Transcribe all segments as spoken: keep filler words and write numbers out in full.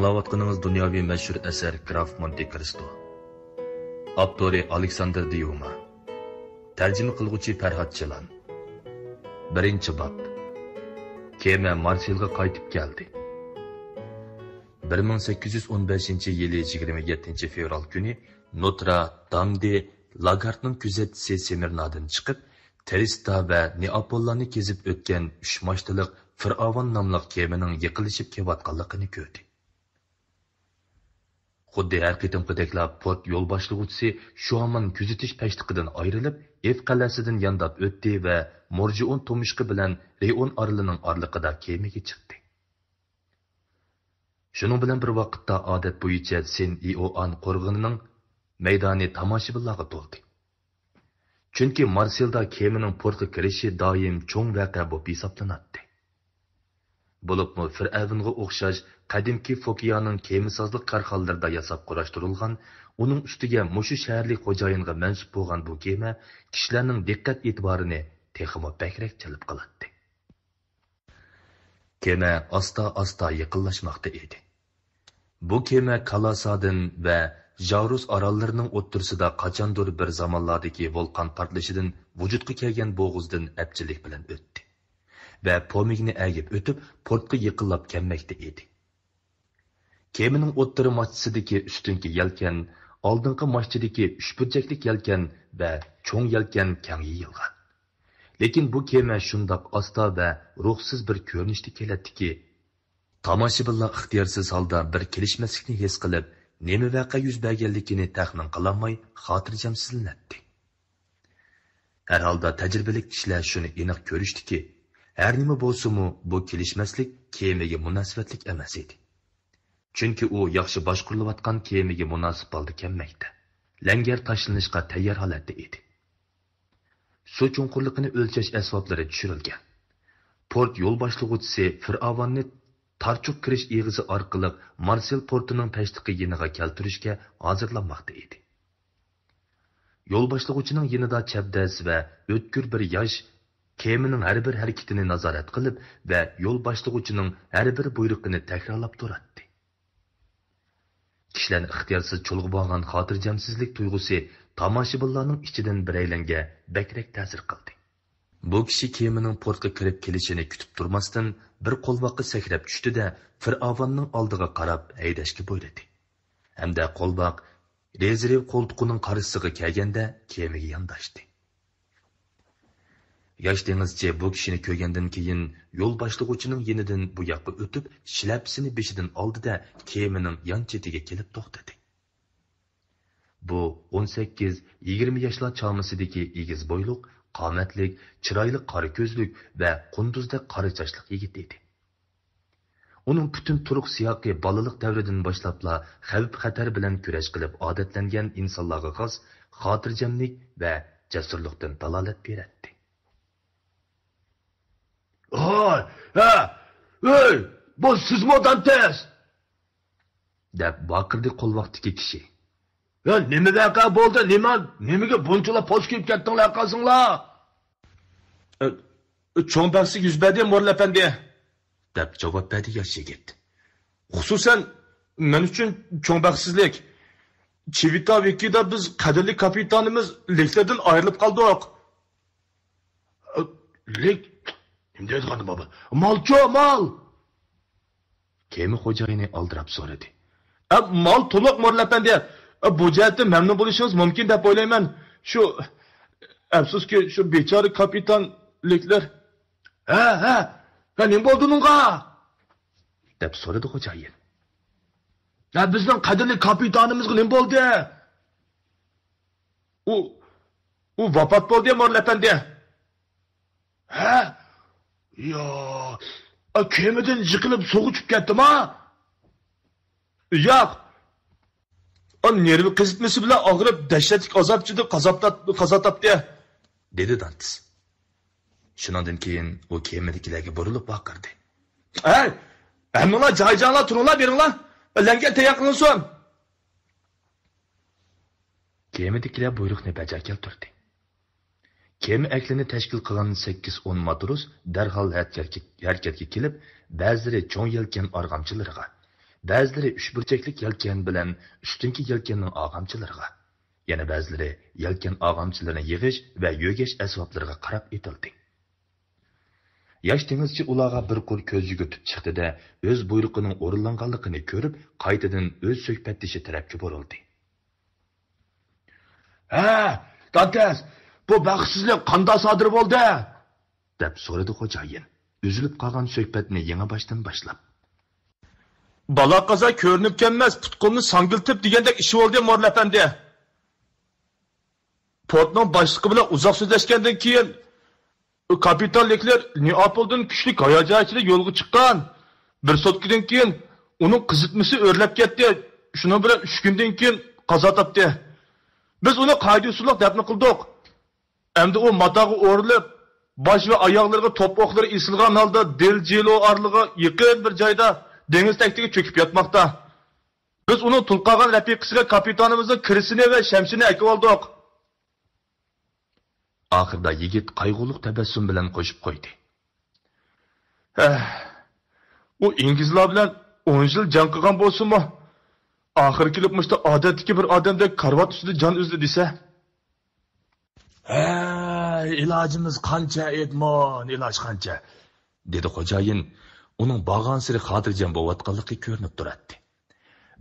ئاڭلاۋاتقىنىڭىز دۇنياۋى مەشھۇر ئەسەر گراف مونتى كرىستو. ئاپتورى ئالېكساندىر ديۇما. تەرجىمە قىلغۇچى پەرھات چىلان. بىرىنچى باب. كېمە مارسېلغا قايتىپ كەلدى. بىر مىڭ سەككىز يۈز ئون بەشىنچى يىلى يىگىرمە يەتتىنچى فېۋرال كۈنى نوترا دام دې لاگارتنىڭ كۆزەتچىسى سېمىرنادىن چىقىپ، ترىستا ۋە نېئاپوللارنى كېزىپ ئۆتكەن ئۈچ ماچتىلىق فىرئاۋان ناملىق كېمىنىڭ يېقىنلىشىپ كېلىۋاتقانلىقىنى كۆردى. خۇددى ھەر قېتىمقىدەكلا پورت يول باشلىغۇچىسى شۇ ھامان كۆزىتىش پەشتىقىدىن ئايرىلىپ، ئېف قەلئەسىدىن يانداپ ئۆتتى ۋە مورژىئون تۇمشۇقى بىلەن رېئون ئارىلىنىڭ ئارىلىقىدا كېمىگە چىقتى. شۇنىڭ بىلەن بىر ۋاقىتتا ئادەت بويىچە سېن ئىئوئان قورغىنىنىڭ مەيدانى تاماشىبىنلارغا تولدى. چۈنكى مارسېلدا كېمىنىڭ پورتقا كىرىشى دائىم چوڭ ۋەقە بولۇپ ھېسابلىناتتى. بولۇپمۇ فىرئەۋنغا ئوخشاش قەدىمكى فوكىيانىڭ كېمىسازلىق كارخانىلىرىدا ياساپ قۇراشتۇرۇلغان، ئۇنىڭ ئۈستىگە مۇشۇ شەھەرلىك خوجايىنغا مەنسۇپ بولغان بۇ كېمە كىشىلەرنىڭ دىققەت ئېتىبارىنى تېخىمۇ بەكرەك جەلپ قىلاتتى. كېمە ئاستا-ئاستا يېقىنلاشماقتا ئىدى. بۇ كېمە كالاسادىن ۋە ژاۋرۇس ئاراللىرىنىڭ ئوتتۇرىسىدا قاچاندۇر بىر زامانلاردىكى ۋولقان پارتلىشىدىن ۋۇجۇدقا كەلگەن بوغۇزدىن ئەپچىللىك بىلەن ئۆتتى ۋە پومىگنى ئەگىپ ئۆتۈپ، پورتقا يېقىنلاپ كەلمەكتە ئىدى. كېمىنىڭ ئوتتۇرا ماچتىسىدىكى ئۈستۈنكى يەلكەن، ئالدىنقى ماچتىدىكى ئۈچبۇرجەكلىك يەلكەن ۋە چوڭ يەلكەن كەڭ يېيىلغان. لېكىن بۇ كېمە شۇنداق ئاستا ۋە روھسىز بىر كۆرۈنۈشتە كېلەتتىكى، تاماشىبىنلار ئىختىيارسىز ھالدا بىر كېلىشمەسلىكنى ھېس قىلىپ، نېمە ۋەقە يۈز بەرگەنلىكىنى تەخمىن قىلالماي، خاتىرجەمسىزلىنەتتى. ھەر ھالدا تەجرىبىلىك كىشىلەر شۇنى ئېنىق كۆرۈشتىكى، ھەر نېمە بولسىمۇ، بۇ كېلىشمەسلىك كېمىگە مۇناسىۋەتلىك ئەمەس ئىدى. چۈنكى ئۇ ياخشى باشقۇرۇلۇۋاتقان كېمىگە مۇناسىپ ھالدا كەلمەكتە، لەڭگەر تاشلىنىشقا تەييار ھالەتتە ئىدى. سۇ چوڭقۇرلۇقىنى ئۆلچەش ئەسۋابلىرى چۈشۈرۈلگەن. پورت يول باشلىغۇچىسى فىرئاۋاننى تارچۇق كىرىش ئېغىزى ئارقىلىق مارسېل پورتىنىڭ پەشتىقى يېنىغا كەلتۈرۈشكە ھازىرلانماقتا ئىدى. يول باشلىغۇچىنىڭ يېنىدا چەبدەس ۋە ئۆتكۈر بىر ياش كېمىنىڭ ھەر بىر ھەرىكىتىنى نازارەت قىلىپ ۋە يول باشلىغۇچىنىڭ ھەر بىر بۇيرۇقىنى تەكرارلاپ تۇراتتى. كىشىلەرنى ئىختىيارسىز چۇلغىۋالغان خاتىرجەمسىزلىك تۇيغۇسى تاماشىبىنلارنىڭ ئىچىدىن بىرەيلەنگە بەكرەك تەسىر قىلدى. بۇ كىشى كېمىنىڭ پورتقا كىرىپ كېلىشىنى كۈتۈپ تۇرماستىن، بىر قولۋاققا سەكرەپ چۈشتى-دە، فىرئاۋاننىڭ ئالدىغا قاراپ ھەيدەشكە بۇيرۇدى. ھەمدە قولۋاق رېزېرۋ قولتۇقىنىڭ قارشىسىغا كەلگەندە، كېمىگە يانداشتى. ياش دېڭىزچى بۇ كىشىنى كۆرگەندىن كېيىن، يول باشلىغۇچىنىڭ يېنىدىن بۇ ياققا ئۆتۈپ، شىلەپىسىنى بېشىدىن ئالدى-دە، كېمىنىڭ يان چېتىگە كېلىپ توختىدى. بۇ ئون سەككىز، يىگىرمە ياشلار چامىسىدىكى ئېگىز بويلۇق، قامەتلىك، چىرايلىق قارا كۆزلۈك ۋە قۇندۇزدەك قارا چاچلىق يىگىت ئىدى. ئۇنىڭ پۈتۈن تۇرۇق سىياقى بالىلىق دەۋرىدىن باشلاپلا خەۋپ-خەتەر بىلەن كۈرەش قىلىپ ئادەتلەنگەن ئىنسانلارغا خاس خاتىرجەملىك ۋە جەسۇرلۇقتىن دالالەت بېرەتتى. «ھاي، ھە، ئۆي، بۇ سىزمۇ دانتېس؟» دەپ ۋارقىرىدى قولۋاقتىكى كىشى. «ھە، نېمە ۋەقە بولدى؟ نېمە، نېمىگە بۇنچىلا پوس كىيىپ كەتتىڭلار قالسىڭلار؟» «ئە، چوڭ بەختسىزلىك يۈز بەردى، مورل ئەپەندى.» دەپ جاۋاب بەردى ياش يىگىت. «خۇسۇسەن، مەن ئۈچۈن چوڭ بەختسىزلىك. چىۋىتا ۋىكىدا بىز قەدىرلىك كاپىتانىمىز لىكلەردىن ئايرىلىپ قالدۇق.» «لىك؟ نېمە دەيدىغاندۇ بابا؟ مالچۇ، مال!» كېمە خوجايىنى ئالدىراپ سورىدى. «ئە، مال تولۇق، مورل ئەپەندى. ئە، بۇ جەھەتتىن مەمنۇن بولۇشىڭىز مۇمكىن دەپ ئويلايمەن. شۇ، ئەپسۇسكى، شۇ بىچارە كاپىتان لىكلەر.» «ھە، ھە، ھە، نېمە بولدى ئۇنىڭغا؟» دەپ سورىدى خوجايىن. «ھە، بىزنىڭ قەدىرلىك كاپىتانىمىزغا نېمە بولدى؟» «ئۇ، ئۇ ۋاپات بولدى، مورل ئەپەندى.» «ھە؟ يا، ئا، كېمىدىن يىقىلىپ سۇغا چۈشۈپ كەتتىما؟» «ياق. ئا، نېرۋا قىزىتمىسى بىلەن ئاغرىپ، دەھشەتلىك ئازاب ئىچىدە قازا تاپ-، قازا تاپتى.» دېدى دانتېس. شۇنىڭدىن كېيىن ئۇ كېمىدىكىلەرگە بۇرۇلۇپ ۋارقىرىدى. «ھەي، ھەممىڭلار جاي-جايىڭلار تۇرۇڭلار، بېرىڭلار. لەڭگەر تەييار قىلىنسۇن.» كېمىدىكىلەر بۇيرۇقنى بەجا كەلتۈردى. كېمە ئەھلىنى تەشكىل قىلغان سەككىز ئون ماتروس دەرھال ھەرىكەتكە، ھەرىكەتكە كېلىپ، بەزىلىرى چوڭ يەلكەن ئارغامچىلىرىغا، بەزىلىرى ئۈچ بۇرجەكلىك يەلكەن بىلەن ئۈستۈنكى يەلكەننىڭ ئاغامچىلىرىغا، يەنە بەزىلىرى يەلكەن ئاغامچىلىرىنى يىغىش ۋە يۆگەش ئەسۋابلىرىغا قاراپ ئېتىلدى. ياش دېڭىزچى ئۇلارغا بىر قۇر كۆز يۈگۈرتۈپ چىقتى-دە، ئۆز بۇيرۇقىنىڭ ئورۇنلانغانلىقىنى كۆرۈپ، قايتىدىن ئۆز سۆھبەتدىشى تەرەپكە بۇرۇلدى. ھە، دانتەس، بۇ بەختسىزلىك قانداق سادىر بولدى؟ دەپ سورىدى خوجايىن، ئۈزۈلۈپ قالغان سۆھبەتنى يېڭى باشتىن باشلاپ. بالا قازا كۆرۈنۈپ كەلمەس، پۇت-قولنى ساڭگىلىتىپ دېگەندەك ئىش بولدى، مورلا ئەپەندى. پورتنىڭ باشلىقى بىلەن ئۇزاق سۆزلەشكەندىن كېيىن، كاپىتان لېكلېر نېئاپولدىن كۈچلۈك ھاياجان ئىچىدە يولغا چىققان. بىر سوتكىدىن كېيىن ئۇنىڭ قىزىتمىسى ئۆرلەپ كەتتى. شۇنىڭ بىلەن ئۈچ كۈندىن كېيىن قازا تاپتى. بىز ئۇنى قائىدە-ئۇسۇللۇق دەپنە قىلدۇق. ئەمدى ئۇ ماتاغا ئورىلىپ، باش ۋە ئاياغلىرىغا توپ ئوقلىرى ئېسىلغان ھالدا دېل جىلو ئارىلىغا يېقىن بىر جايدا دېڭىز تەكتىگە چۆكۈپ ياتماقتا. بىز ئۇنىڭ تۇل قالغان رەپىقىسىگە كاپىتانىمىزنىڭ كىرىسىنى ۋە شەمشىنى ئەكىۋالدۇق. ئاخىرىدا يىگىت قايغۇلۇق تەبەسسۇم بىلەن قوشۇپ قويدى. ھە، ئۇ ئىنگلىزلار بىلەن ئون يىل جەڭ قىلغان بولسىمۇ، ئاخىرى كېلىپ مۇشۇ ئادەتتىكى بىر ئادەمدەك كارىۋات ئۈستىدە جان ئۈزدى دېسە. ھە، ئىلاجىمىز قانچە، ئېدمون، ئىلاج قانچە؟ دېدى خوجايىن، ئۇنىڭ بارغانسېرى خاتىرجەم بولۇۋاتقانلىقى كۆرۈنۈپ تۇراتتى.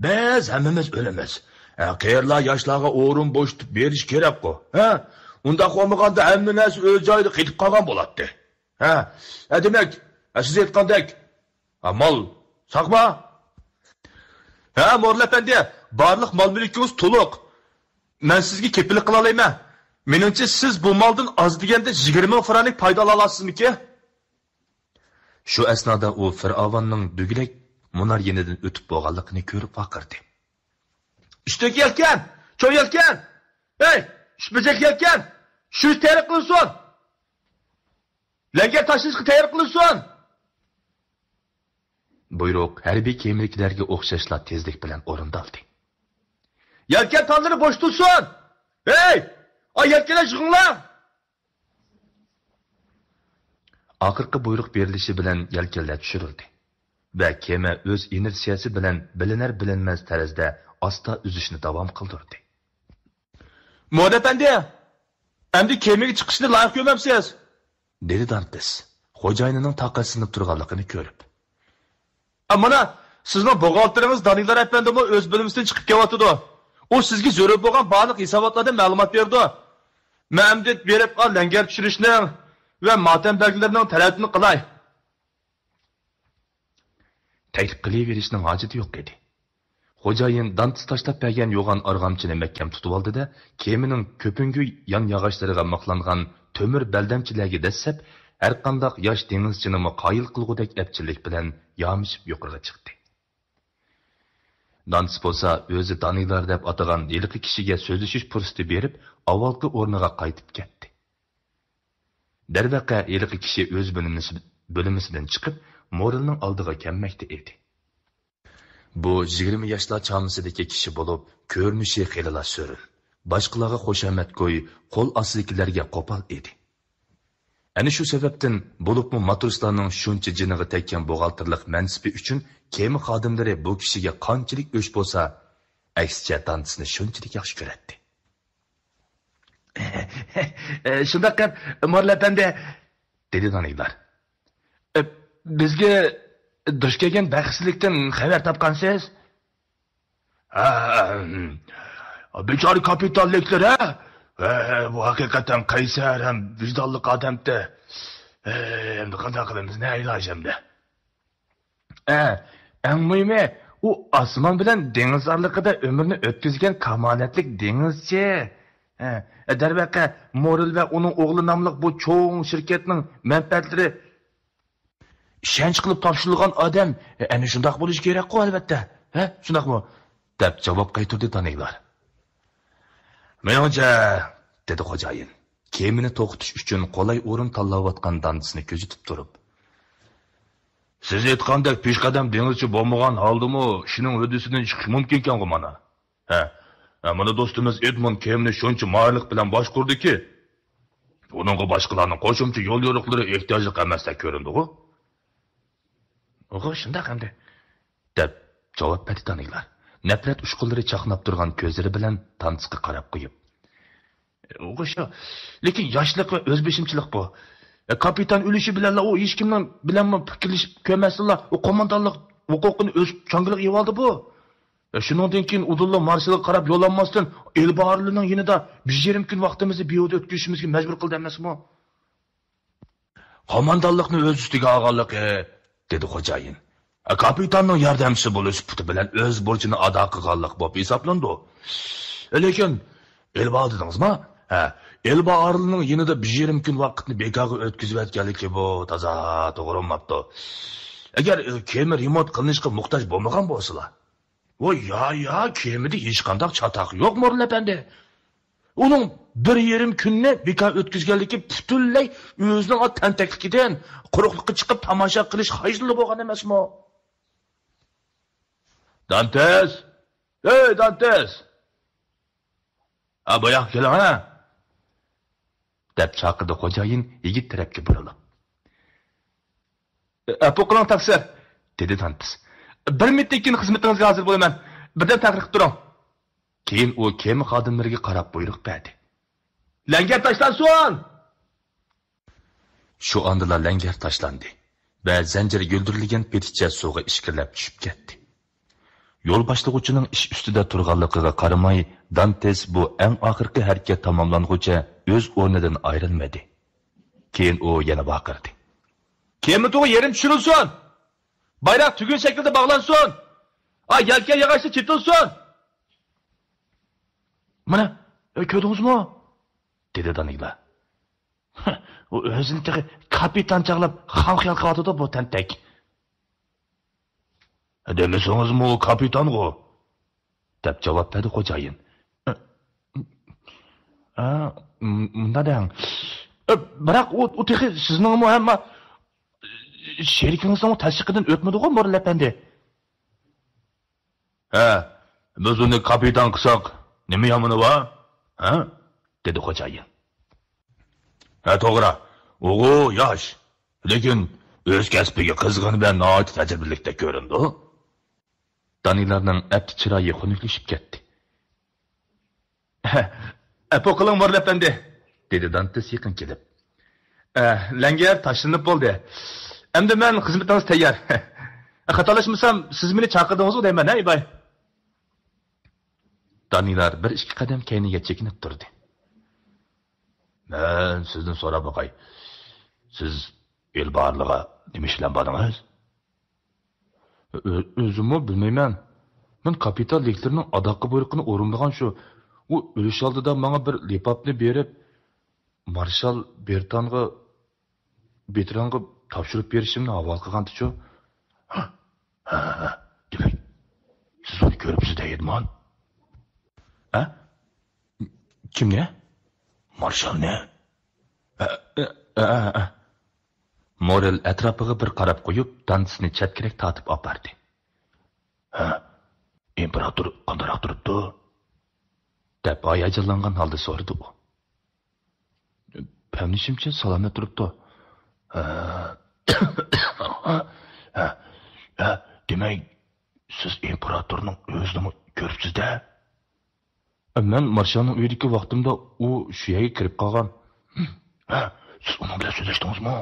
بىز ھەممىمىز ئۆلىمىز. ھە، قېرىلار ياشلارغا ئورۇن بوشىتىپ بېرىش كېرەكقۇ. ھە؟ ئۇنداق بولمىغاندا ھەممە نەرسە ئۆز جايىدا قېتىپ قالغان بولاتتى. ھە؟ ھە، دېمەك، ھە، سىز ئېيتقاندەك، ھە، مال ساقما. ھە، مورلا ئەپەندى، بارلىق مال-مۈلكىڭىز تولۇق. مەن سىزگە كېپىللىك قىلالايمەن. مېنىڭچە، سىز بۇ مالدىن ئاز دېگەندە يىگىرمە مىڭ فرانك پايدا ئالالامسىزمىكى؟ شۇ ئەسنادا ئۇ فىرئاۋاننىڭ دۈگىلەك مۇنار يېنىدىن ئۆتۈپ بولغانلىقىنى كۆرۈپ ۋارقىرىدى. ئۈستۈنكى يەلكەن! چوڭ يەلكەن! ھەي، ئۈچ بۇرجەك يەلكەن! شۇ تەييار قىلىنسۇن! لەڭگەر تاشلىشقا تەييار قىلىنسۇن! بۇيرۇق ھەربىي كېمىدىكىلەرگە ئوخشاشلا تېزلىك بىلەن ئورۇندالدى. يەلكەن تاللىرى بوشىتىلسۇن! ھەي! ئاي يەلكەنلەر يىغىڭلار! ئاخىرقى بۇيرۇق بېرىلىشى بىلەن يەلكەنلەر چۈشۈرۈلدى ۋە كېمە ئۆز ئىنېرتسىيەسى بىلەن بىلىنەر-بىلىنمەس تەرزدە ئاستا ئۈزۈشنى داۋام قىلدۇردى. مورلا ئەپەندى، ئەمدى كېمىگە چىقىشنى لايىق كۆرمەمسىز؟ دېدى دانتىس، خوجايىنىنىڭ تاقەتسىزلىنىپ تۇرغانلىقىنى كۆرۈپ. ئە، مانا، سىزنىڭ بوغالتىرىڭىز دانىلار ئەپەندىمۇ ئۆز بۆلمىسىدىن چىقىپ كېلىۋاتىدۇ. ئۇ سىزگە زۆرۈر بولغان بارلىق ھېساباتلاردىن مەلۇمات بېرىدۇ. مەن ئەمدى بېرىپ، ئا، لەڭگەر چۈشۈرۈشنىڭ ۋە ماتەم بەلگىلىرىنىڭ تەلەپىنى قىلاي. تەكلىپ قىلىۋېرىشنىڭ ھاجىتى يوق ئىدى. خوجايىن دانتىس تاشلاپ بەرگەن يوغان ئارغامچىنى مەھكەم تۇتۇۋالدى-دە، كېمىنىڭ كۆپۈنگۈ يان ياغاچلىرىغا مىخلانغان تۆمۈر بەلدەمچىلەرگە دەسسەپ، ھەرقانداق ياش دېڭىزچىنىمۇ قايىل قىلغۇدەك ئەپچىللىك بىلەن يامىشىپ يۇقىرىغا چىقتى. دانتىس بولسا ئۆزى دانىلار دەپ ئاتىغان ھېلىقى كىشىگە سۆزلىشىش پۇرسىتى بېرىپ، ئاۋۋالقى ئورنىغا قايتىپ كەتتى. دەرۋەقە، ھېلىقى كىشى ئۆز بۆلمىسى-، بۆلمىسىدىن چىقىپ، مورېلنىڭ ئالدىغا كەلمەكتە ئىدى. بۇ يىگىرمە ياشلار چامىسىدىكى كىشى بولۇپ، كۆرۈنۈشى خېلىلا سۆرۈن، باشقىلارغا خۇشامەتگوي، قول ئاستىدىكىلەرگە قوپال ئىدى. ئەنە شۇ سەۋەبتىن، بولۇپمۇ ماتروسلارنىڭ شۇنچە جېنىغا تەگكەن بوغالتىرلىق مەنسىپى ئۈچۈن كېمە خادىملىرى بۇ كىشىگە قانچىلىك ئۆچ بولسا، ئەكسىچە دانتىسنى شۇنچىلىك ياخشى كۆرەتتى. شۇنداق گەپ، مورلا ئەپەندى، دېدى دانىلار. ئە، بىزگە دۇچ كەلگەن بەختسىزلىكتىن خەۋەر تاپقانسىز؟ ھە، بىچارە كاپىتان لېكلېر، ھە؟ ھە، بۇ ھەقىقەتەن قەيسەر ھەم ۋىجدانلىق ئادەمتى. ھە، ئەمدى قانداق قىلىمىز، نە ئىلاج ئەمدى؟ ئە، ئەڭ مۇھىمى، ئۇ ئاسمان بىلەن دېڭىز ئارىلىقىدا ئۆمرىنى ئۆتكۈزگەن كامالەتلىك دېڭىزچى. ئە، دەرۋەقە، مورېل ۋە ئۇنىڭ ئوغلى ناملىق بۇ چوڭ شىركەتنىڭ مەنپەئەتلىرى ئىشەنچ قىلىپ تاپشۇرۇلغان ئادەم، ئەنە شۇنداق بولۇشى كېرەكقۇ، ئەلۋەتتە. ھە، شۇنداقمۇ؟ دەپ جاۋاب قايتۇردى دانىلار. مېنىڭچە، دېدى خوجايىن، كېمىنى توختىتىش ئۈچۈن قولاي ئورۇن تاللاۋاتقان دانتىسنى كۆزىتىپ تۇرۇپ. سىز ئېيتقاندەك پېشقەدەم دېڭىزچى بولمىغان ھالدىمۇ ئىشنىڭ ھۆددىسىدىن چىقىش مۇمكىنكەنغۇ مانا. ھە، ھە، مانا دوستىمىز ئېدموند كېمىنى شۇنچە ماھىرلىق بىلەن باشقۇردىكى، ئۇنىڭغا باشقىلارنىڭ قوشۇمچە يول يورۇقلىرى ئېھتىياجلىق ئەمەستەك كۆرۈندىغۇ؟ ئوغۇ، شۇنداق ئەمدى، دەپ جاۋاب بەردى دانىلار، نەپرەت ئۇچقۇنلىرى چاقناپ تۇرغان كۆزلىرى بىلەن تانتىسقا قاراپ قويۇپ. ئوخشا، لېكىن ياشلىق ۋە ئۆزبېشىمچىلىق بۇ. كاپىتان ئۆلۈشى بىلەنلا ئۇ ھېچكىمنىڭ بىلەنمۇ پىكىرلىشىپ كۆرمەستىنلا ئۇ قوماندانلىق ھوقۇقىنى ئۆز چاڭگىلىغا ئېلىۋالدى بۇ. شۇنىڭدىن كېيىن ئۇدۇللا مارشالغا قاراپ يول ئالماستىن، ئېلبارلىنىڭ يېنىدا بىر يېرىم كۈن ۋاقتىمىزنى بىھۇدە ئۆتكۈزۈشىمىزگە مەجبۇر قىلدى ئەمەسمۇ؟ قوماندانلىقنى ئۆز ئۈستىگە ئالغانلىقى، دېدى خوجايىن. كاپىتاننىڭ ياردەمچىسى بولۇش سۈپىتى بىلەن ئۆز بۇرچىنى ئادا قىلغانلىق بولۇپ ھېسابلىنىدۇ. لېكىن، ئېلبا دېدىڭىزما؟ ھە، ئېلبا ئارىلىنىڭ يېنىدا بىر يېرىم كۈن ۋاقىتنى بىكارغا ئۆتكۈزۈۋەتكەنلىكى بۇ تازا توغرا بولماپتۇ. ئەگەر، ئە، كېمە رېمونت قىلىنىشقا موھتاج بولمىغان بولسىلا. ۋاي، يا، يا، كېمىدە ھېچقانداق چاتاق يوق، مورېل ئەپەندى. ئۇنىڭ بىر يېرىم كۈننى بىكار ئۆتكۈزگەنلىكى پۈتۈنلەي ئۆزىنىڭ تەنتەكلىكىدىن، قۇرۇقلۇققا چىقىپ تاماشا قىلىش خىجىلى بولغان ئەمەسمۇ؟ دانتېس! ئەي، دانتېس! ھە، باياققا كېلىڭ، ھە! دەپ چاقىردى خوجايىن يىگىت تەرەپكە بۇرۇلۇپ. ئەپۇ قىلىڭ، تەقسىر، دېدى دانتېس. بىر مىنۇتتىن كېيىن خىزمىتىڭىزگە ھازىر بولىمەن. بىردەم تەخىر قىلىپ تۇرۇڭ. كېيىن ئۇ كېمە خادىملىرىگە قاراپ بۇيرۇق بەردى. لەڭگەر تاشلانسۇن! شۇ ئاندىلا لەڭگەر تاشلاندى ۋە زەنجىر يۈلدۈرلىگەن پېتىچە سۇغا ئىچكىرىلەپ چۈشۈپ كەتتى. يول باشلىغۇچىنىڭ ئىش ئۈستىدە تۇرغانلىقىغا قارىماي، دانتېس بۇ ئەڭ ئاخىرقى ھەرىكەت تاماملانغۇچە ئۆز ئورنىدىن ئايرىلمىدى. كېيىن ئۇ يەنە ۋارقىرىدى. كېمە تۇغى يېرىم چۈشۈرۈلسۇن! بايراق تۈگۈن شەكلىدە باغلانسۇن! ئا، يەلكەن ياغاچلىرى چېتىلسۇن! مانا، ئە، كۆردىڭىزمۇ؟ دېدى دانىلا. ئۇ ئۆزىنى تېخى كاپىتان چاغلاپ خام خىيال قىلىۋاتىدۇ بۇ تەنتەك. دېمىسىڭىزمۇ ئۇ كاپىتانغۇ؟ دەپ جاۋاب بەردى خوجايىن. ئە، ئە، مۇنداق دەڭ. ئە، بىراق ئۇ، ئۇ تېخى سىزنىڭمۇ ھەم شېرىكىڭىزنىڭمۇ تەستىقىدىن ئۆتمىدىغۇ، مورېل ئەپەندى؟ ھە، بىز ئۇنى كاپىتان قىلساق، نېمە يامىنى بار؟ ھە؟ دېدى خوجايىن. ھە، توغرا، ئۇغۇ ياش، لېكىن ئۆز كەسپىگە قىزغىن ۋە ناھايىتى تەجرىبىلىكتەك كۆرۈنىدۇ. دانىلارنىڭ ئەپتى چىرايى خۇنۈكلىشىپ كەتتى. ئەپۇ قىلىڭ، مورېل ئەپەندى، دېدى دانتېس يېقىن كېلىپ. ئە، لەڭگەر تاشلىنىپ بولدى. ئەمدى مەن خىزمىتىڭىز تەييار. خاتالاشمىسام، سىز مېنى چاقىردىڭىزغۇ دەيمەن، ھە، ئىباي؟ دانىلار بىر ئىككى قەدەم كەينىگە چېكىنىپ تۇردى. مەن سىزدىن سوراپ باقاي. سىز ئېلبارلىغا نېمە ئىش بىلەن باردىڭىز؟ ئۆ-، ئۆزۈممۇ بىلمەيمەن. مەن كاپىتان لېكتىرنىڭ ئاداققى بۇيرۇقىنى ئورۇنلىغان شۇ. ئۇ ئۆلۈش ئالدىدا ماڭا بىر لىپاپنى بېرىپ، مارشال بېرتانغا، بېترانغا تاپشۇرۇپ بېرىشىمنى ھاۋالە قىلغانتىچۇ. ھە، ھە، ھە. دېمەك، سىز ئۇنى كۆرۈپسىز دەيدىمان. ھە؟ كىمنى؟ مارشالنى. ھە، ھە، ھە، ھە. مورېل ئەتراپىغا بىر قاراپ قويۇپ، دانتېسنى چەتكىرەك تارتىپ ئاپاردى. ھە، ئىمپېراتور قانداقراق تۇرۇپتۇ؟ دەپ ھاياجانلانغان ھالدا سورىدى ئۇ. پەملىشىمچە سالامەت تۇرۇپتۇ. ھە، ھە، ھە، دېمەك، سىز ئىمپېراتورنىڭ ئۆزىنىمۇ كۆرۈپسىز-دە؟ مەن مارشالنىڭ ئۆيىدىكى ۋاقتىمدا ئۇ شۇ يەرگە كىرىپ قالغان. ھە، سىز ئۇنىڭ بىلەن سۆزلەشتىڭىزمۇ؟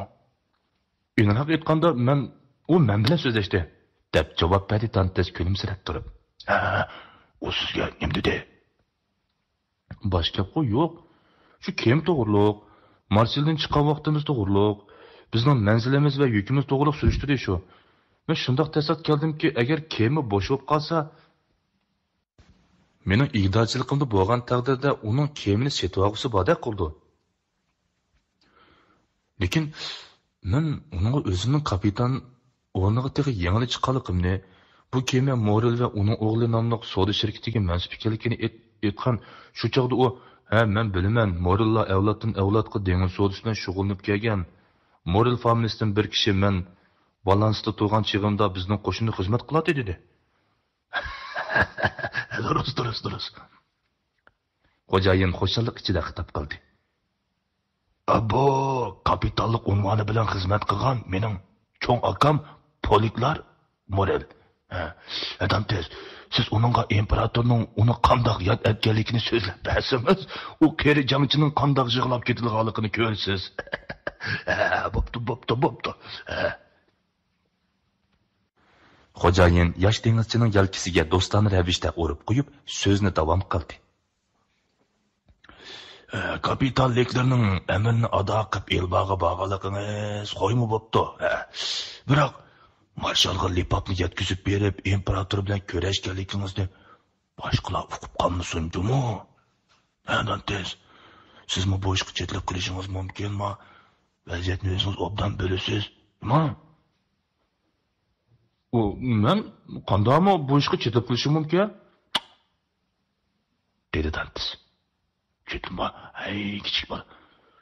ئېنىقراق ئېيتقاندا، مەن، ئۇ مەن بىلەن سۆزلەشتى، دەپ جاۋاب بەردى دانتېس كۈلۈمسىرەپ تۇرۇپ. ھە، ئۇ سىزگە نېمە دېدى؟ باش گەپقۇ يوق. شۇ كېمە توغرۇلۇق، مارشالدىن چىققان ۋاقتىمىز توغرۇلۇق، بىزنىڭ مەنزىلىمىز ۋە يۈكىمىز توغرۇلۇق سۈرۈشتۈردى شۇ. مەن شۇنداق تەسلىققە كەلدىمكى، ئەگەر كېمە بوش بولۇپ قالسا، مېنىڭ ئىگىدارچىلىقىمدا بولغان تەقدىردە ئۇنىڭ كېمىنى سېتىۋالغۇسى باردەك قىلىدۇ. لېكىن مەن ئۇنىڭغا ئۆزۈمنىڭ كاپىتان ئورنىغا تېخى يېڭىلا چىققانلىقىمنى، بۇ كېمە مورېل ۋە ئۇنىڭ ئوغلى ناملىق سودا شىركىتىگە مەنسۇپ ئىكەنلىكىنى ئېيت-، ئېيتقان. شۇ چاغدا ئۇ، ھە، مەن بىلىمەن، مورېللار ئەۋلادتىن ئەۋلادقا دېڭىز سودىسى بىلەن شۇغۇللىنىپ كەلگەن. مورېل فامىلىسىدىن بىر كىشى مەن بالانستا تۇرغان چېغىمدا بىزنىڭ قوشۇندا خىزمەت قىلاتتى، دېدى. دۇرۇس، دۇرۇس، دۇرۇس. خوجايىن خۇشاللىق ئىچىدە خىتاب قىلدى. بۇ كاپىتانلىق ئۇنۋانى بىلەن خىزمەت قىلغان مېنىڭ چوڭ ئاكام پولكلار مورېل. ھە، ھە، دانتېس، سىز ئۇنىڭغا ئىمپېراتورنىڭ ئۇنى قانداق ياد ئەتكەنلىكىنى سۆزلەپ بەرسىڭىز، ئۇ قېرى جەڭچىنىڭ قانداق يىغلاپ كېتىدىغانلىقىنى كۆرىسىز. ھە، بوپتۇ، بوپتۇ، بوپتۇ. ھە. خوجايىن ياش دېڭىزچىنىڭ يەلكىسىگە دوستانە رەۋىشتە ئۇرۇپ قويۇپ، سۆزنى داۋام قىلدى. ئە، كاپىتان لېكلېرنىڭ ئەمرىنى ئادا قىلىپ ئېلباغا بارغانلىقىڭىز خويمۇ بوپتۇ. ئە، بىراق، مارشالغا لىپاپنى يەتكۈزۈپ بېرىپ، ئىمپېراتور بىلەن كۆرۈشكەنلىكىڭىزنى باشقىلار ئۇقۇپ قالمىسۇن جۇمۇ. ھە، دانتېس، سىزمۇ بۇ ئىشقا چېتىلىپ قېلىشىڭىز مۇمكىنما؟ ۋەزىيەتنى ئۆزىڭىز ئوبدان بىلىسىز، جۇمۇ. ئۇ، مەن قانداقمۇ بۇ ئىشقا چېتىلىپ قېلىشىم مۇمكىن؟ دېدى دانتېس. چېتىلما، ھەي، كىچىك بالا.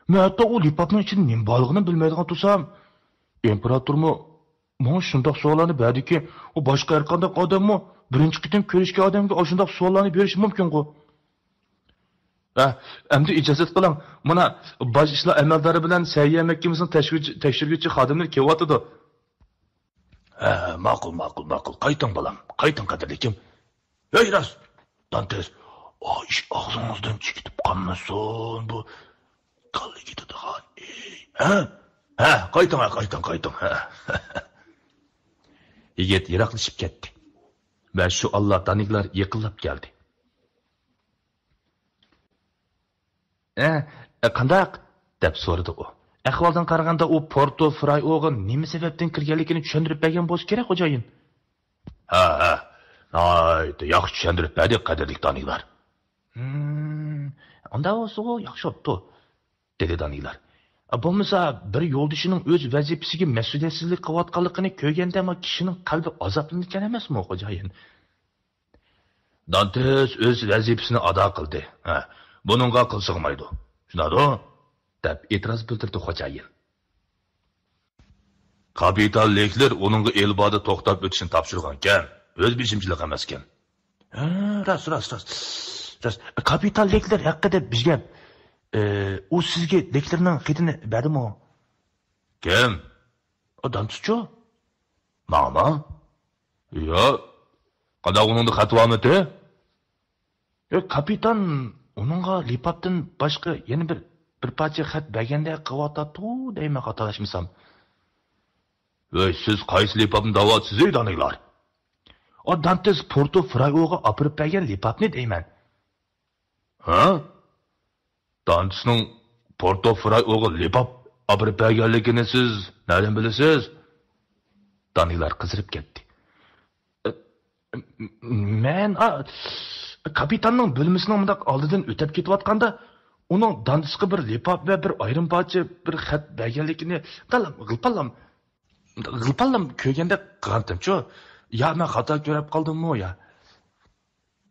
مەن ھەتتا ئۇ لىپاپنىڭ ئىچىدە نېمە بارلىقىنى بىلمەيدىغان تۇرسام، ئىمپېراتورمۇ ماڭا شۇنداق سوئاللارنى بەردىكى، ئۇ باشقا ھەرقانداق ئادەممۇ بىرىنچى قېتىم كۆرۈشكەن ئادەمگە ئاشۇنداق سوئاللارنى بېرىشى مۇمكىنغۇ. ھە، ئەمدى ئىجازەت قىلىڭ، مانا باش ئىشلار ئەمەلدارى بىلەن سەھىيە مەھكىمىسىنىڭ تەكشۈرگۈچى، تەكشۈرگۈچى خادىملىرى كېلىۋاتىدۇ. ھە، ماقۇل، ماقۇل، ماقۇل. قايتىڭ، بالام، قايتىڭ، قەدىرلىكىم. ھەي، راست، دانتېس، ئا ئىش ئاغزىڭىزدىن چىقىپ قالمىسۇن، بۇ كاللا كېتىدىغان ئىش. ھە؟ ھە، قايتىڭ، ھە، قايتىڭ، قايتىڭ، ھە. يىگىت يىراقلىشىپ كەتتى. ۋە شۇ ئاللا دانىگلار يېقىنلاپ كەلدى. ئە، ئە، قانداق؟ دەپ سورىدى ئۇ. ئەھۋالدىن قارىغاندا، ئۇ پورتو فرايوغا نېمە سەۋەبتىن كىرگەنلىكىنى چۈشەندۈرۈپ بەرگەن بولسا كېرەك، خوجايىن. ھە، ھە. ناھايىتى ياخشى چۈشەندۈرۈپ بەردى، قەدىرلىك دانىگلار. ھىم، ئۇنداق بولسىغۇ ياخشى بوپتۇ، دېدى دانىگلار. ئە، بولمىسا، بىر يولدىشىنىڭ ئۆز ۋەزىپىسىگە مەسئۇلىيەتسىزلىك قىلىۋاتقانلىقىنى كۆرگەندە، ما كىشىنىڭ قەلبى ئازابلىنىدىكەن ئەمەسمۇ، خوجايىن؟ دانتېس ئۆز ۋەزىپىسىنى ئادا قىلدى. ھە، بۇنىڭغا قىل سىغمايدۇ. شۇنداقتۇ؟ دەپ ئېتىراز بىلدۈردى خوجايىن. كاپىتان لېكلېر ئۇنىڭغا ئېلبادا توختاپ ئۆتۈشنى تاپشۇرغانىكەن. ئۆز بېشىمچىلىق ئەمەسكەن. ھە، راست، راست، راست. راست. كاپىتان لېكلېر ھەققىدە بىر گەپ. ئە، ئۇ سىزگە لېكلېرنىڭ خېتىنى بەردىمۇ؟ كىم؟ ئۇ دانتېسچۇ؟ ماڭىمۇ؟ ياق. قانداق، ئۇنىڭدا خەت بارمىدى؟ ياق، كاپىتان ئۇنىڭغا لىپاپتىن باشقا يەنە بىر، بىر پارچە خەت بەرگەندەك قىلىۋاتاتتىغۇ دەيمەن، خاتالاشمىسام. ۋەي، سىز قايسى لىپاپنى دەۋاتىسىز، ئەي دانىگلار؟ ئۇ دانتېس پورتو فرايوغا ئاپىرىپ بەرگەن لىپاپنى دەيمەن. ھە؟ دانتېسنىڭ پورتو فرايوغا لىپاپ ئاپىرىپ بەرگەنلىكىنى سىز نەدىن بىلىسىز؟ دانىگلار قىزىرىپ كەتتى. مەن، ئا، كاپىتاننىڭ بۆلمىسىنىڭ مۇنداق ئالدىدىن ئۆتۈپ كېتىۋاتقاندا، ئۇنىڭ دانتېسقا بىر لىپاپ ۋە بىر ئايرىم پارچە بىر خەت بەرگەنلىكىنى دالام، غىلپاللام، غىلپاللام كۆرگەندەك قىلغانتىمچۇ؟ يا مەن خاتا كۆرۈپ قالدىممۇ يا؟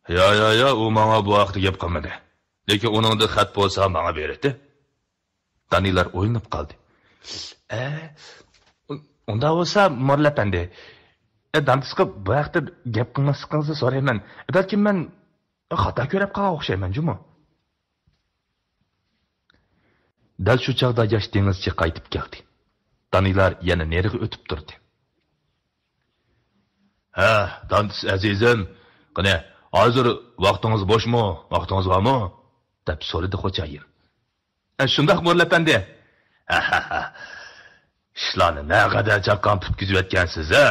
يا، يا، يا، ئۇ ماڭا بۇ ھەقتە گەپ قىلمىدى. لېكىن ئۇنىڭدا خەت بولسا ماڭا بېرەتتى. دانىلار ئويلىنىپ قالدى. ئە، ئۇنداق بولسا، مورلا ئەپەندى، ئە، دانتېسقا بۇ ھەقتە گەپ قىلماسلىقىڭىزنى سورايمەن. بەلكىم مەن خاتا كۆرۈپ قالغان ئوخشايمەن جۇمۇ. دەل شۇ چاغدا ياش دېڭىزچى قايتىپ كەلدى. دانىلار يەنە نېرىغا ئۆتۈپ تۇردى. ھە، دانتېس ئەزىزىم، قېنى، ھازىر ۋاقتىڭىز بوشمۇ؟ ۋاقتىڭىز بارمۇ؟ دەپ سورىدى خوجايىن. ئە، شۇنداق، مورلا ئەپەندى. ئىشلارنى نەقەدەر چاققان پۈتكۈزۈۋەتكەنسىز، ھە؟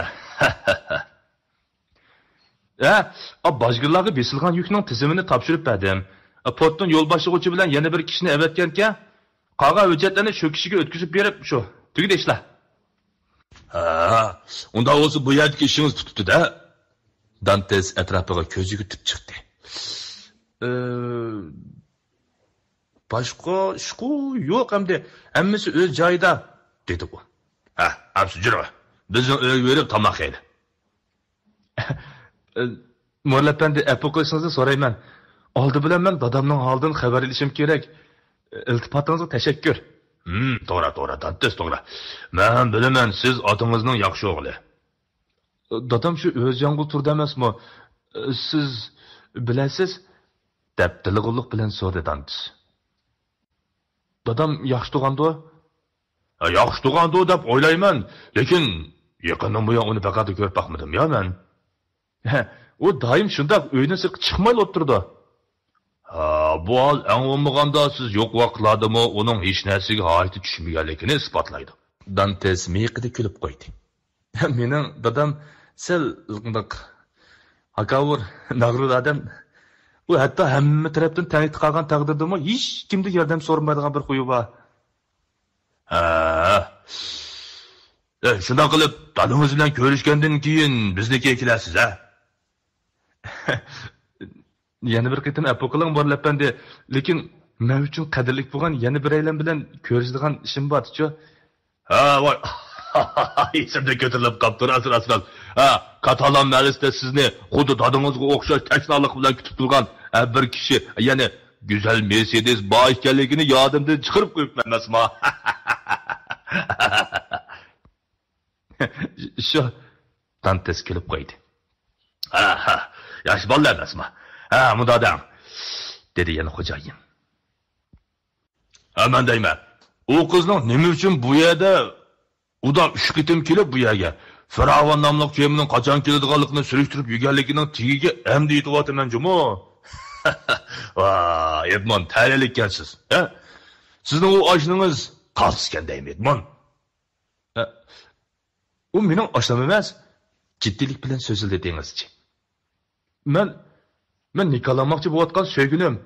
ھە، ئا، باجگىرلارغا بېسىلغان يۈكنىڭ تىزىمىنى تاپشۇرۇپ بەردىم. ئا، پورتتىن يول باشلىغۇچى بىلەن يەنە بىر كىشىنى ئەۋەتكەنكەن، قالغان ھۆججەتلەرنى شۇ كىشىگە ئۆتكۈزۈپ بېرىپ، شۇ، تۈگىدى ئىشلار. ھە، ئۇنداق بولسا بۇ يەردىكى ئىشىڭىز پۈتۈپتۇ-دە. دانتېس ئەتراپىغا كۆز يۈگۈرتۈپ چىقتى. ئى، باشقا ئىشقۇ يوق ئەمدى، ھەممىسى ئۆز جايىدا، دېدى ئۇ. ھە، ئەمسە جۈرە، بىزنىڭ ئۆيگە بېرىپ تاماق يەيلى. مورلا ئەپەندى، ئەپۇ قىلىشىڭىزنى سورايمەن. ئالدى بىلەن مەن دادامنىڭ ھالىدىن خەۋەر ئېلىشىم كېرەك. ئىلتىپاتىڭىزغا تەشەككۈر. ھىم، توغرا، توغرا، دانتېس، توغرا. مەن بىلىمەن، سىز ئاتىڭىزنىڭ ياخشى ئوغلى. دادام شۇ ئۆزياڭغۇ تۇرىدۇ ئەمەسمۇ؟ سىز بىلەسىز؟ دەپ دىلىغۇللۇق بىلەن سورىدى دانتېس. دادام ياخشى تۇرغاندۇ؟ ھە، ياخشى تۇرغاندۇ دەپ ئويلايمەن، لېكىن يېقىندىن بۇيان ئۇنى بىر قەدەر كۆرۈپ باقمىدىم يا مەن. ئۇ دائىم شۇنداق ئۆيدىن سىرتقا چىقمايلا ئولتۇرىدۇ. ھا، بۇ ھال ئەڭ بولمىغاندا سىز يوق ۋاقىتلاردىمۇ ئۇنىڭ ھېچ نەرسىگە ھاجىتى چۈشمىگەنلىكىنى ئىسپاتلايدۇ. دانتېس مىيىقىدە كۈلۈپ قويدى. مېنىڭ دادام سەل مۇنداق ھاكاۋۇر، مەغرۇر ئادەم. ئۇ ھەتتا ھەممە تەرەپتىن تەنقىدكە قالغان تەقدىردىمۇ ھېچكىمدىن ياردەم سورىمايدىغان بىر خۇيى بار. ھە. ئە، شۇنداق قىلىپ، دادىڭىز بىلەن كۆرۈشكەندىن كېيىن بىزنىڭكىگە كېلەرسىز، ھە؟ يەنە بىر قېتىم ئەپۇ قىلىڭ، مۇرەللە ئەپەندى. لېكىن مەن ئۈچۈن قەدىرلىك بولغان يەنە بىرەيلەن بىلەن كۆرۈشىدىغان ئىشىم بارچۇ. ھە، ۋاي. ئېسىمدىن كۆتۈرۈلۈپ قاپتۇ، راست، راست، راست. ھە، كاتالان مەھەللىسىدە سىزنى خۇددى دادىڭىزغا ئوخشاش تەشنالىق بىلەن كۈتۈپ تۇرغان، ھە، بىر كىشى، يەنى گۈزەل مېرسېدېس بار ئىكەنلىكىنى يادىمدىن چىقىرىپ قويۇپمەن ئەمەسما. شۇ. دانتېس كۈلۈپ قويدى. ھە، ھە، ياخشى بالىلار ئەمەسما. ھە، مۇنداق دەڭ، دېدى يەنە خوجايىن. ھە، مەن دەيمەن، ئۇ قىزنىڭ نېمە ئۈچۈن بۇ يەردە ئۇدا ئۈچ قېتىم كېلىپ بۇ يەرگە، فىراۋان ناملىق كېمىنىڭ قاچان كېلىدىغانلىقىنى سۈرۈشتۈرۈپ يۈرگەنلىكىنىڭ تېگىگە ئەمدى يېتىۋاتىمەن جۇمۇ. ۋاي، ئېدمون، تەلەيلىككەنسىز، ھە؟ سىزنىڭ ئۇ ئاشنىڭىز قالتىسكەن دەيمەن، ئېدمون. ھە، ئۇ مېنىڭ ئاشنام ئەمەس، جىددىيلىك بىلەن سۆزلىدى دېڭىزچى. مەن، مەن نىكاھلانماقچى بولۇۋاتقان سۆيگۈنۈم.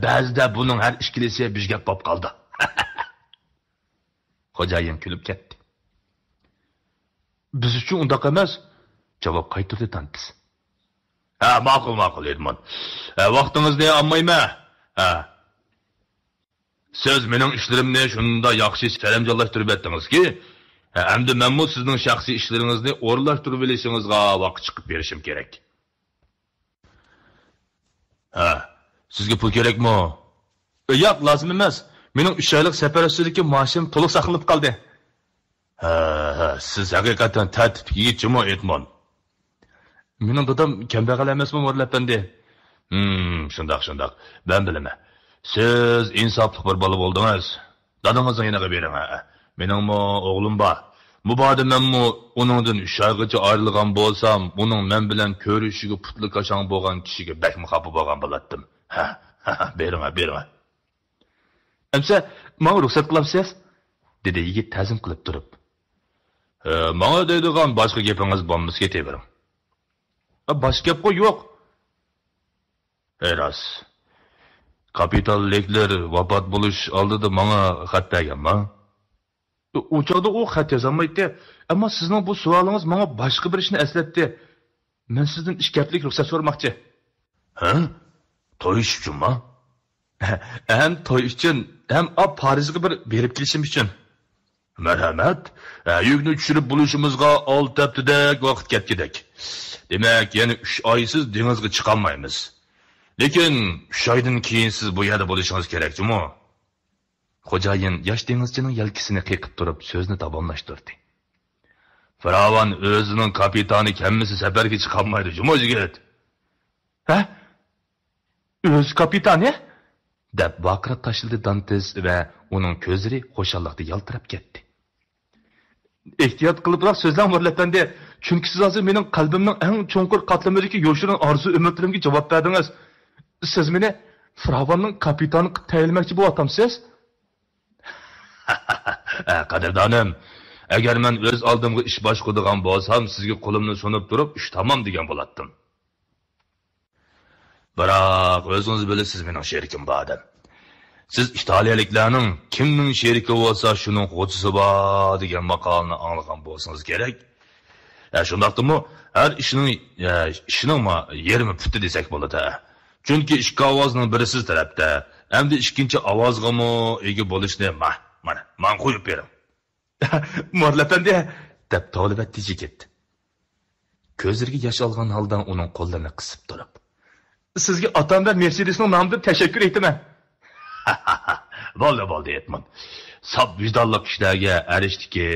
بەزىدە بۇنىڭ ھەر ئىككىلىسى بىر گەپ بولۇپ قالىدۇ. خوجايىن كۈلۈپ كەتتى. بىز ئۈچۈن ئۇنداق ئەمەس، جاۋاب قايتۇردى دانتېس. ھە، ماقۇل، ماقۇل، ئېدمون. ھە، ۋاقتىڭىزنى ئالمايمەن. ھە. سىز مېنىڭ ئىشلىرىمنى شۇنداق ياخشى سەرەمجانلاشتۇرۇپ بەردىڭىزكى، ئەمدى مەنمۇ سىزنىڭ شەخسىي ئىشلىرىڭىزنى ئورۇنلاشتۇرۇۋېلىشىڭىزغا ۋاقىت چىقىپ بېرىشىم كېرەك. ھە، سىزگە پۇل كېرەكمۇ؟ ياق، لازىم ئەمەس. مېنىڭ ئۈچ ئايلىق سەپەر ئۈستىدىكى مائاشىم تولۇق ساقلىنىپ قالدى. ھە، ھە، سىز ھەقىقەتەن تەرتىپلىك يىگىت جۇمۇ، ئېدمون. مېنىڭ دادام كەمبەغەل ئەمەسمۇ، مۇرەللە ئەپەندى؟ ھىم، شۇنداق، شۇنداق. مەن بىلىمەن. سىز ئىنساپلىق بىر بالا بولدىڭىز. دادىڭىزنىڭ يېنىغا بېرىڭ، ھە. مېنىڭمۇ ئوغلۇم بار. مۇبادا مەنمۇ ئۇنىڭدىن ئۈچ ئايغىچە ئايرىلغان بولسام، ئۇنىڭ مەن بىلەن كۆرۈشۈشىگە پۇتلىكاشاڭ بولغان كىشىگە بەكمۇ خاپا بولغان بولاتتىم. ھە، ھە، ھە، بېرىڭ، ھە، بېرىڭ. ئەمسە ماڭا رۇخسەت قىلامسىز؟ دېدى يىگىت تەزىم قىلىپ تۇرۇپ. ھە، ماڭا دەيدىغان باشقا گېپىڭىز بولمىسا كېتىۋېرىڭ. ھە، باشقا گەپقۇ يوق. ھەي راست. كاپىتان لېكلېر ۋاپات بولۇش ئالدىدا ماڭا خەت بەرگەنما؟ ئۇ چاغدا ئۇ خەت يازالمايتتى. ئەمما سىزنىڭ بۇ سوئالىڭىز ماڭا باشقا بىر ئىشنى ئەسلەتتى. مەن سىزدىن ئىككى ھەپتىلىك رۇخسەت سورىماقچى. ھە؟ توي ئۈچۈنمۇ؟ ھەم توي ئۈچۈن، ھەم ئا پارىژغا بىر بېرىپ كېلىشىم ئۈچۈن. مەرھەمەت. ھە، يۈكنى چۈشۈرۈپ بولۇشىمىزغا ئالتە ھەپتىدەك ۋاقىت كەتكۈدەك. دېمەك، يەنە ئۈچ ئايسىز دېڭىزغا چىقالمايمىز. لېكىن ئۈچ ئايدىن كېيىن سىز بۇ يەردە بولۇشىڭىز كېرەك جۇمۇ؟ خوجايىن ياش دېڭىزچىنىڭ يەلكىسىنى قېقىپ تۇرۇپ سۆزنى داۋاملاشتۇردى. فىراۋان ئۆزىنىڭ كاپىتانى كەلمىسە سەپەرگە چىقالمايدۇ جۇمۇ يىگىت. ھە؟ ئۆز كاپىتانى؟ دەپ ۋارقىراپ تاشلىدى دانتېس ۋە ئۇنىڭ كۆزلىرى خۇشاللىقتا يالتىراپ كەتتى. ئېھتىيات قىلىپراق سۆزلەڭ، مۇرەللە ئەپەندى، چۈنكى سىز ھازىر مېنىڭ قەلبىمنىڭ ئەڭ چوڭقۇر قاتلىمىدىكى يوشۇرۇن ئارزۇ ئۈمىدلىرىمگە جاۋاب بەردىڭىز. سىز مېنى فىراۋاننىڭ كاپىتانى قىلىپ تەيىنلىمەكچى بولۇۋاتامسىز؟ ھە، قەدىردانىم، ئەگەر مەن ئۆز ئالدىمغا ئىش باشقۇرىدىغان بولسام، سىزگە قولۇمنى سۇنۇپ تۇرۇپ، ئىش تامام دېگەن بولاتتىم. بىراق، ئۆزىڭىز بىلىسىز، مېنىڭ شېرىكىم بار دەپ. سىز ئىتالىيەلىكلەرنىڭ «كىمنىڭ شېرىكى بولسا، شۇنىڭ غوجىسى بار» دېگەن ماقالىنى ئاڭلىغان بولسىڭىز كېرەك. ھە، شۇنداقتىمۇ، ھەر ئىشنىڭ، ھە، ئىشنىڭ ما-، يېرىمى پۈتتى دېسەك بولىدۇ. چۈنكى ئىككى ئاۋازنىڭ بىرى سىز تەرەپتە، ئەمدى ئىككىنچى ئاۋازغىمۇ ئىگە بولۇشنى ما-، مانا، ماڭا قويۇپ بېرىڭ. مۇرەللە ئەپەندى، دەپ توۋلىۋەتتى يىگىت. كۆزلىرىگە ياش ئالغان ھالدا ئۇنىڭ قوللىرىنى قىسىپ تۇرۇپ، سىزگە ئاتام ۋە مېرسېدېسنىڭ نامىدىن تەشەككۈر ئېيتىمەن. بولدى، بولدى، ئېدمون. ساپ ۋىجدانلىق كىشىلەرگە ھەر ئىشتىكى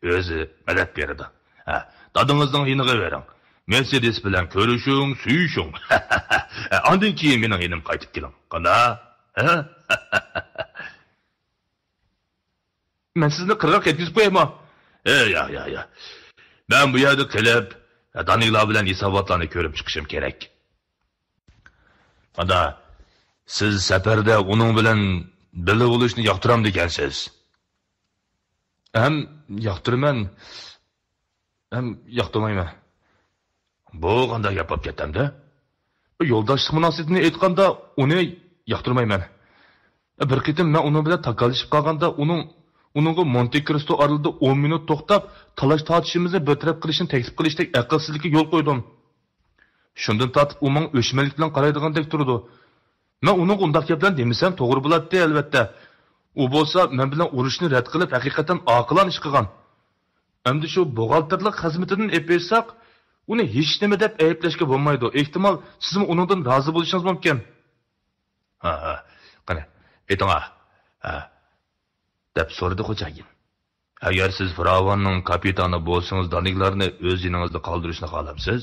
ئۆزى مەدەت بېرىدۇ. ھە، دادىڭىزنىڭ يېنىغا بېرىڭ. مېرسېدېس بىلەن كۆرۈشۈڭ، سۆيۈشۈڭ. ئاندىن كېيىن مېنىڭ يېنىمغا قايتىپ كېلىڭ. قانداق؟ ھە؟ مەن سىزنى قىرغاق يەتكۈزۈپ قويايمۇ؟ ئە، يا، يا، يا. مەن بۇ يەردە قېلىپ، دانىگلار بىلەن ھېساباتلارنى كۆرۈپ چىقىشىم كېرەك. ئادا، سىز سەپەردە ئۇنىڭ بىلەن بىللە بولۇشنى ياقتۇرامدىكەنسىز؟ ھەم ياقتۇرىمەن، ھەم ياقتۇرمايمەن. بۇ قانداق گەپ بولۇپ كەتتى ئەمدى؟ يولداشلىق مۇناسىۋىتىنى ئېيتقاندا، ئۇنى ياقتۇرمايمەن. بىر قېتىم مەن ئۇنىڭ بىلەن تاكاللىشىپ قالغاندا، ئۇنىڭ، ئۇنىڭغا مونتى كرىستو ئارىلىدا ئون مىنۇت توختاپ، تالاش تارتىشىمىزنى بىر تەرەپ قىلىشنى تەكلىپ قىلىشتەك ئەقىلسىزلىككە يول قويدۇم. شۇندىن تارتىپ ئۇ ماڭا ئۆچمەنلىك بىلەن قارايدىغاندەك تۇرىدۇ. مەن ئۇنىڭغا ئۇنداق گەپلەرنى دېمىسەم توغرا بولاتتى، ئەلۋەتتە. ئۇ بولسا مەن بىلەن ئۇرۇشنى رەت قىلىپ، ھەقىقەتەن ئاقىلانە ئىش قىلغان. ئەمدى شۇ بوغالتىرلىق خىزمىتىدىن ئېلىپ ئېيتساق، ئۇنى ھېچنېمە دەپ ئەيىبلەشكە بولمايدۇ. ئېھتىمال، سىزمۇ ئۇنىڭدىن رازى بولۇشىڭىز مۇمكىن. ھە، ھە. قېنى، ئېيتىڭا. ھە. دەپ سورىدى خوجايىن. ئەگەر سىز فىراۋاننىڭ كاپىتانى بولسىڭىز، دانىگلارنى ئۆز يېنىڭىزدا قالدۇرۇشنى خالامسىز؟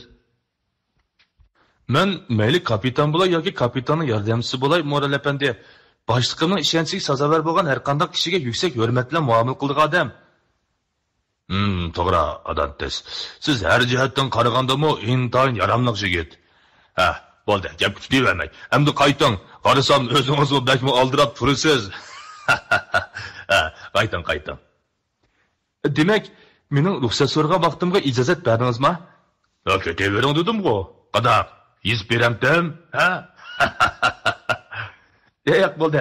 مەن مەيلى كاپىتان بولاي ياكى كاپىتاننىڭ ياردەمچىسى بولاي، مورېل ئەپەندى، باشلىقىمنىڭ ئىشەنچىگە سازاۋەر بولغان ھەرقانداق كىشىگە يۈكسەك ھۆرمەت بىلەن مۇئامىلە قىلىدىغان ئادەم. ھىم، توغرا، ئادانتىس. سىز ھەر جەھەتتىن قارىغاندىمۇ ئىنتايىن ياراملىق يىگىت. ھە، بولدى، گەپكە پۈتۈۋەرمەي. ئەمدى قايتىڭ. قارىسام، ئۆزىڭىزمۇ بەكمۇ ئالدىراپ تۇرىسىز. ھە، قايتىڭ، قايتىڭ. دېمەك، مېنىڭ رۇخسەت سورىغان ۋاقتىمغا ئىجازەت بەردىڭىزما؟ يا، كېتىۋېرىڭ دېدىمغۇ. قانداق؟ يېزىپ بېرەمتىم؟ ھە؟ ياق، بولدى.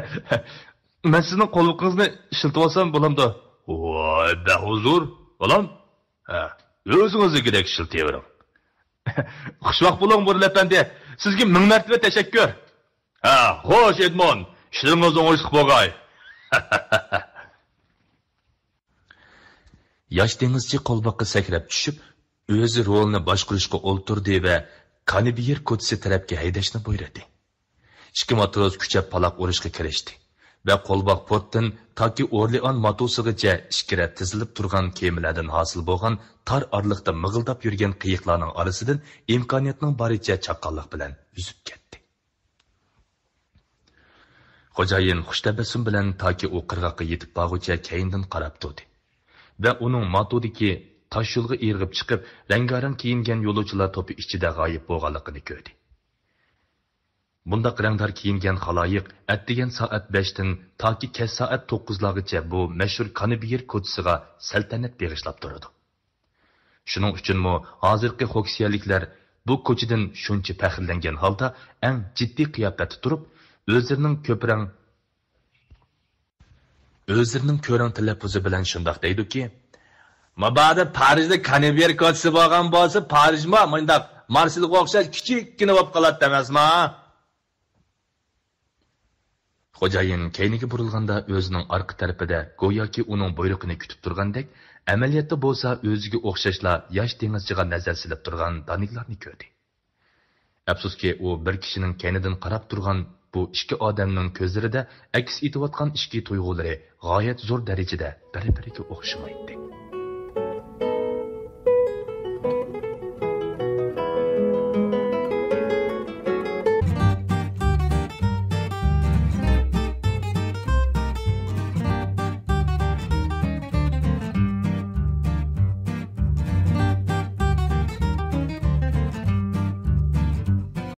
مەن سىزنىڭ قوللۇقىڭىزنى ئىشلىتىۋالسام بولامدۇ؟ ۋاي، بەھۇزۇر، بالام. ھە، ئۆزىڭىزنىڭكىدەك ئىشلىتىۋېرىڭ. خۇشۋاق بولۇڭ، مورېل ئەپەندى. سىزگە مىڭ مەرتىبە تەشەككۈر. ھە، خوش، ئېدمون. ئىشلىرىڭىز ئوڭۇشلۇق بولغاي. ياش دېڭىزچى قولباققا سەكرەپ چۈشۈپ، ئۆزى رولنى باشقۇرۇشقا ئولتۇردى ۋە كانىبيېر كوچىسى تەرەپكە ھەيدەشنى بۇيرۇدى. ئىككى ماتروس كۈچەپ پالاق ئۇرۇشقا كىرىشتى ۋە قولباق پورتتىن تاكى ئورلېئان ماتوسىغىچە ئىككى رەت تىزىلىپ تۇرغان كېمىلەردىن ھاسىل بولغان تار ئارىلىقتا مىغىلداپ يۈرگەن قېيىقلارنىڭ ئارىسىدىن ئىمكانىيەتنىڭ بارىچە چاققانلىق بىلەن ئۈزۈپ كەتتى. خوجايىن خۇش تەبەسسۇم بىلەن تاكى ئۇ قىرغاققا يېتىپ بارغۇچە كەينىدىن قاراپ تۇردى ۋە ئۇنىڭ ماتودىكى تاش يولغا ئېغىپ چىقىپ، رەڭگارەڭ كىيىنگەن يولۇچىلار توپى ئىچىدە غايىب بولغانلىقىنى كۆردى. بۇنداق رەڭدار كىيىنگەن خالايىق ئەتىگەن سائەت بەشتىن تاكى كەچ سائەت توققۇزلارغىچە بۇ مەشھۇر كانىبيېر كوچىسىغا سەلتەنەت بېغىشلاپ تۇرىدۇ. شۇنىڭ ئۈچۈنمۇ ھازىرقى خوكسىيەلىكلەر بۇ كوچىدىن شۇنچە پەخىرلەنگەن ھالدا ئەڭ جىددىي قىياپەتتە تۇرۇپ، ئۆزلىرىنىڭ كۆپرەڭ، ئۆزلىرىنىڭ كۆرەڭ تەلەپپۇزى بىلەن شۇنداق دەيدۇكى، مۇبادا پارىژدا كانىبيېر كوچىسى بولغان بولسا، پارىژمۇ مۇنداق مارسېلغا ئوخشاش كىچىككىنە بولۇپ قالاتتى ئەمەسمۇ؟ خوجايىن كەينىگە بۇرۇلغاندا ئۆزىنىڭ ئارقا تەرىپىدە گوياكى ئۇنىڭ بۇيرۇقىنى كۈتۈپ تۇرغاندەك، ئەمەلىيەتتە بولسا ئۆزىگە ئوخشاشلا ياش دېڭىزچىغا نەزەر سېلىپ تۇرغان دانىگلارنى كۆردى. ئەپسۇسكى، ئۇ بىر كىشىنىڭ كەينىدىن قاراپ تۇرغان بۇ ئىككى ئادەمنىڭ كۆزلىرىدە ئەكس ئېتىۋاتقان ئىچكى تۇيغۇلىرى غايەت زور دەرىجىدە بىر-بىرىگە ئوخشىمايتتى.